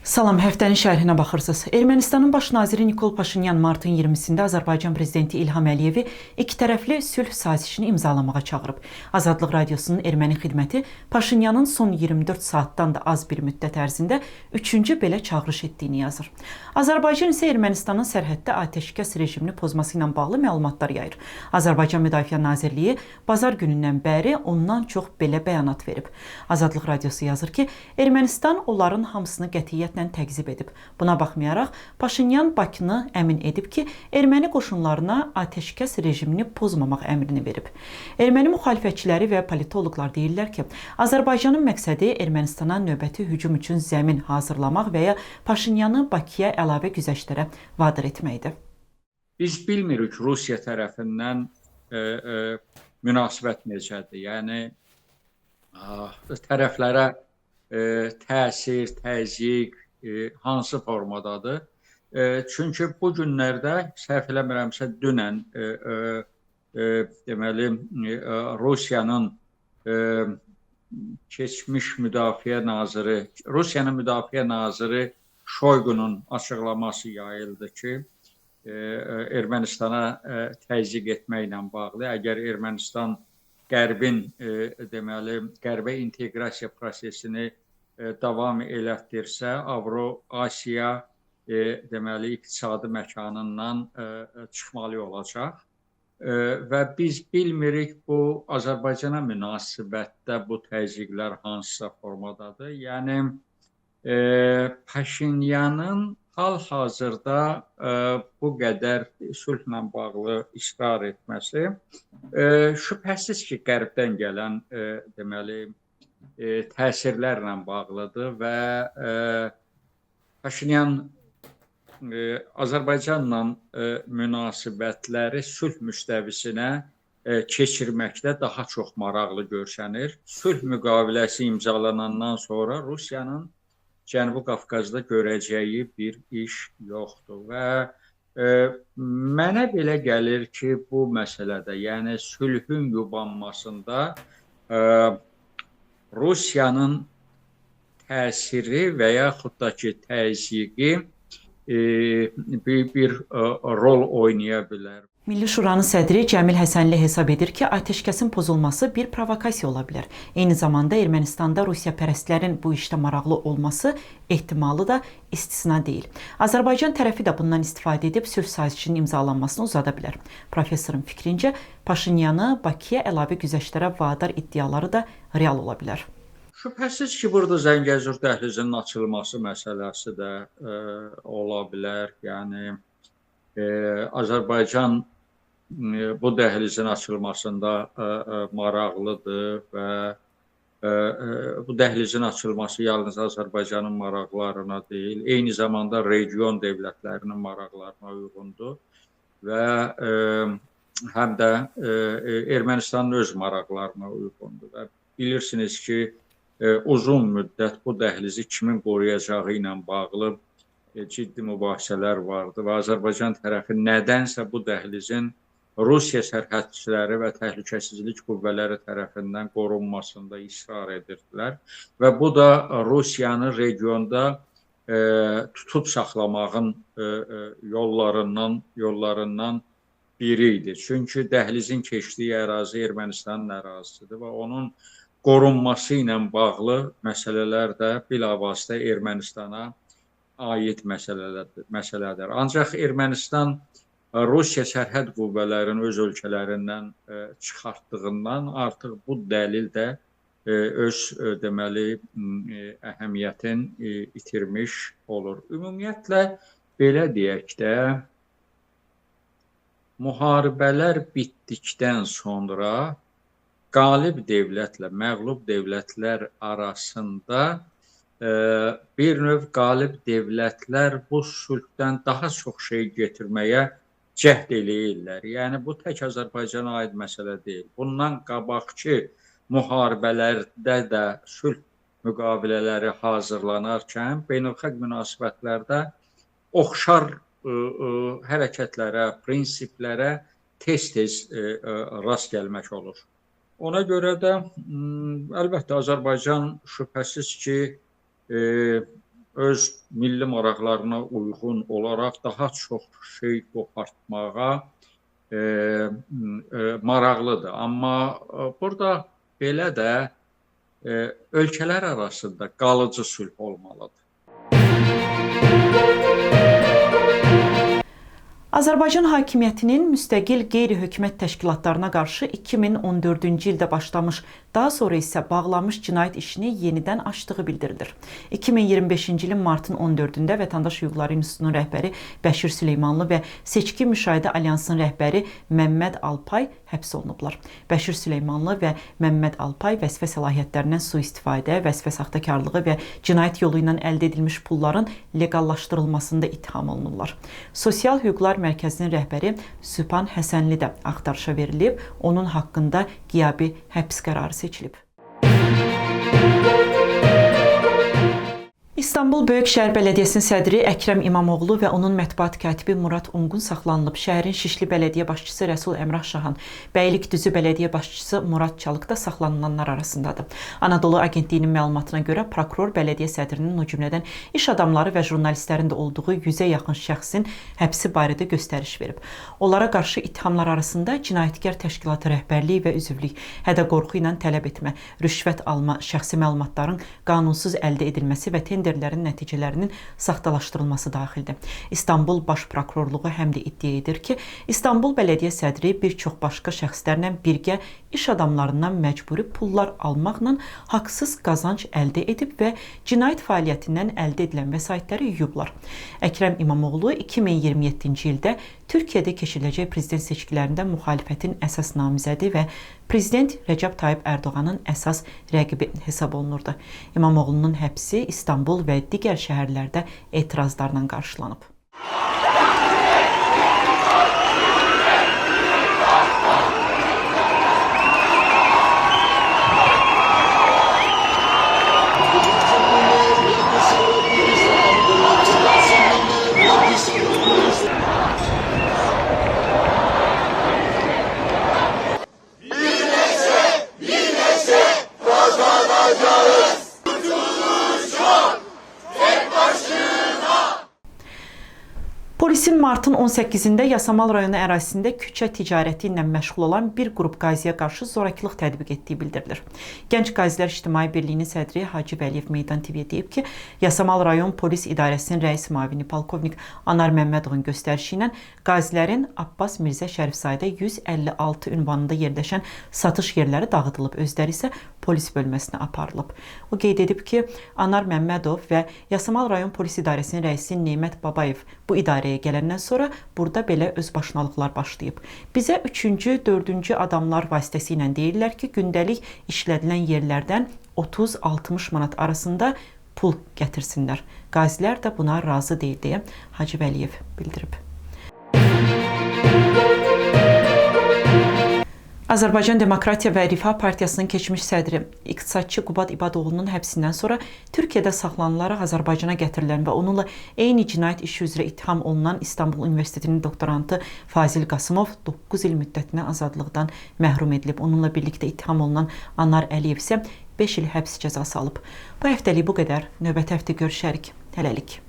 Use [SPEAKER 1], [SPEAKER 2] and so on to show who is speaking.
[SPEAKER 1] Salam, həftənin şərhinə baxırsınız. Ermənistanın baş naziri Nikol Paşinyan martın 20-sində Azərbaycan prezidenti İlham Əliyevi ikitərəfli sülh sazişini imzalamağa çağırıb. Azadlıq Radiosunun erməni xidməti Paşinyanın son 24 saatdan da az bir müddət ərzində üçüncü belə çağırış etdiyini yazır. Azərbaycan isə Ermənistanın sərhəddə atəşkəs rejimini pozması ilə bağlı məlumatlar yayır. Azərbaycan Müdafiə Nazirliyi bazar günündən bəri ondan çox belə bəyanat verib. Azadlıq Radiosu yazır ki, Ermənistan onların hamısını qətiyyətlə təqzib edib. Buna baxmayaraq, Paşinyan Bakını əmin edib ki, erməni qoşunlarına atəşkəs rejimini pozmamaq əmrini verib. Erməni müxalifətçiləri və politoloqlar deyirlər ki, Azərbaycanın məqsədi Ermənistana növbəti hücum üçün zəmin hazırlamaq və ya Paşinyanı Bakıya əlavə güzəştlərə vadar etməkdir.
[SPEAKER 2] Biz bilmirik Rusiya tərəfindən münasibət necədir. Yəni tərəflərə təsir, təzyiq hansı formadadır? Çünki bu günlərdə, səhv eləmirəmsə, dünən deməli Rusiyanın keçmiş müdafiə naziri, Rusiyanın müdafiə naziri Şoyqunun açıqlaması yayıldı ki, Ermənistana təzyiq etməklə bağlı, əgər Ermənistan Qərbin deməli Qərbə inteqrasiya prosesini davam elətdirsə, Avroasiya deməli iqtisadi məkanından çıxmalı olacaq. Və biz bilmirik bu Azərbaycana münasibətdə bu təzyiqlər hansısa formadadır. Yəni Paşinyanın hal-hazırda bu qədər sülhlə bağlı israr etməsi şübhəsiz ki, Qərbdən gələn deməli təsirlərlə bağlıdır və Paşinyan Azərbaycanla münasibətləri sülh müstəvisinə keçirməkdə daha çox maraqlı görsənir. Sülh müqaviləsi imzalanandan sonra Rusiyanın Cənubi Qafqazda görəcəyi bir iş yoxdur və mənə belə gəlir ki, bu məsələdə, yəni sülhün yubanmasında Rusiyanın təsiri və yaxud da ki, təzyiqi bir rol oynaya bilər.
[SPEAKER 1] Milli Şuranın sədri Cəmil Həsənli hesab edir ki, atəşkəsin pozulması bir provokasiya ola bilər. Eyni zamanda Ermənistanda Rusiya pərəstlərin bu işdə maraqlı olması ehtimalı da istisna deyil. Azərbaycan tərəfi də bundan istifadə edib sülh sazişinin imzalanmasını uzada bilər. Professorun fikrincə, Paşinyanı Bakıya əlavə güzəştlərə vadar iddiaları da real ola bilər.
[SPEAKER 2] Şübhəsiz ki, burada Zəngəzur dəhlizinin açılması məsələsi də ola bilər. Yəni Azərbaycan bu dəhlizin açılmasında maraqlıdır və bu dəhlizin açılması yalnız Azərbaycanın maraqlarına deyil, eyni zamanda region dövlətlərinin maraqlarına uyğundur və həm də Ermənistanın öz maraqlarına uyğundur. Və bilirsiniz ki, uzun müddət bu dəhlizi kimin qoruyacağı ilə bağlı ciddi mübahisələr vardı və Azərbaycan tərəfi nədənsə bu dəhlizin Rusiya sərhədçiləri və təhlükəsizlik qüvvələri tərəfindən qorunmasında israr edirdilər və bu da Rusiyanı regionda tutub saxlamağın yollarından biri idi. Çünki dəhlizin keçdiyi ərazi Ermənistanın ərazisidir və onun qorunması ilə bağlı məsələlər də bilavasitə Ermənistana aid məsələdir. Ancaq Ermənistan Rusiya sərhəd qüvvələrinin öz ölkələrindən çıxartdığından artıq bu dəlil də öz deməli əhəmiyyətini itirmiş olur. Ümumiyyətlə belə deyək də, müharibələr bitdikdən sonra qalib dövlətlə məğlub dövlətlər arasında bir növ qalib dövlətlər bu sülhdən daha çox şey getirməyə cəhd eləyirlər. Yəni bu tək Azərbaycana aid məsələ deyil. Bundan qabaqki müharibələrdə də sülh müqavilələri hazırlanarkən beynəlxalq münasibətlərdə oxşar hərəkətlərə, prinsiplərə tez-tez rast gəlmək olur. Ona görə də əlbəttə Azərbaycan şübhəsiz ki, öz milli maraqlarına uyğun olaraq daha çox şey qopartmağa maraqlıdır. Amma burada belə də ölkələr arasında qalıcı sülh olmalıdır.
[SPEAKER 1] Azərbaycan hakimiyyətinin müstəqil qeyri-hökumət təşkilatlarına qarşı 2014-cü ildə başlamış, daha sonra isə bağlanmış cinayət işini yenidən açdığı bildirilir. 2025-ci ilin martın 14-də Vətəndaş Hüquqları İnstitutunun rəhbəri Bəşir Süleymanlı və Seçki Müşahidə Alyansının rəhbəri Məmməd Alpay həbs olunublar. Bəşir Süleymanlı və Məmməd Alpay vəzifə səlahiyyətlərindən sui-istifadə, vəzifə saxtakarlığı və cinayət yolu ilə əldə edilmiş pulların leqallaşdırılmasında ittiham olunurlar. Sosial Hüquqlar Mərkəzinin rəhbəri Sübhan Həsənli də axtarışa verilib, onun haqqında qiyabi həbs qərarı seçilib. İstanbul Böyük Şəhər Bələdiyyəsinin sədri Əkrəm İmamoğlu və onun mətbuat katibi Murad Ongun saxlanılıb. Şəhərin Şişli Bələdiyyə başçısı Rəsul Əmrah Şahan, Bəylikdüzü Bələdiyyə başçısı Murad Çalıq da saxlanılanlar arasındadır. Anadolu Agentliyinin məlumatına görə prokuror bələdiyyə sədrinin, o cümlədən iş adamları və jurnalistlərin də olduğu 100-ə yaxın şəxsin həbsi barədə göstəriş verib. Onlara qarşı ittihamlar arasında cinayətkar təşkilatı rəhbərliyi və üzvlük, hədə-qorxu ilə tələb etmə, rüşvət alma, şəxsi məlumatların qanunsuz əldə edilməsi və tenderlərin nəticələrinin saxtalaşdırılması daxildir. İstanbul Baş Prokurorluğu həm də iddia edir ki, İstanbul Bələdiyyə sədri bir çox başqa şəxslərlə birgə iş adamlarından məcburi pullar almaqla haqsız qazanc əldə edib və cinayət fəaliyyətindən əldə edilən vəsaitləri yuyublar. Əkrəm İmamoğlu 2027-ci ildə Türkiyədə keçiriləcək prezident seçkilərində müxalifətin əsas namizədi və prezident Rəcəb Tayyip Ərdoğanın əsas rəqibi hesab olunurdu. İmamoğlunun həbsi İstanbul və digər şəhərlərdə etirazlarla qarşılanıb. Polisin martın 18-də Yasamal rayonu ərazisində küçə ticarəti ilə məşğul olan bir qrup qaziyə qarşı zorakılıq tətbiq etdiyi bildirilir. Gənc Qazilər İctimai Birliyinin sədri Hacı Vəliyev Meydan TV-yə deyib ki, Yasamal rayon polis idarəsinin rəis müavini polkovnik Anar Məmmədovun göstərişi ilə qazilərin Abbas Mirzə Şərifzadə 156 ünvanında yerləşən satış yerləri dağıdılıb, özləri isə polis bölməsinə aparılıb. O qeyd edib ki, Anar Məmmədov və Yasamal rayon polis idarəsinin rəisi Nemət Babayev bu idarəyə gələndən sonra burada belə özbaşınalıqlar başlayıb. Bizə 3-cü, 4-cü adamlar vasitəsilə deyirlər ki, gündəlik işlədilən yerlərdən 30-60 manat arasında pul gətirsinlər. Qazilər də buna razı deyil deyə Hacı Vəliyev bildirib. Azərbaycan Demokratiya və Rifah Partiyasının keçmiş sədri, iqtisadçı Qubad İbadoğlunun həbsindən sonra Türkiyədə saxlanılaraq Azərbaycana gətirilən və onunla eyni cinayət işi üzrə ittiham olunan İstanbul Universitetinin doktorantı Fazil Qasımov 9 il müddətinə azadlıqdan məhrum edilib. Onunla birlikdə ittiham olunan Anar Əliyev isə 5 il həbs cəzası alıb. Bu həftəlik bu qədər. Növbəti həftə görüşərik. Hələlik.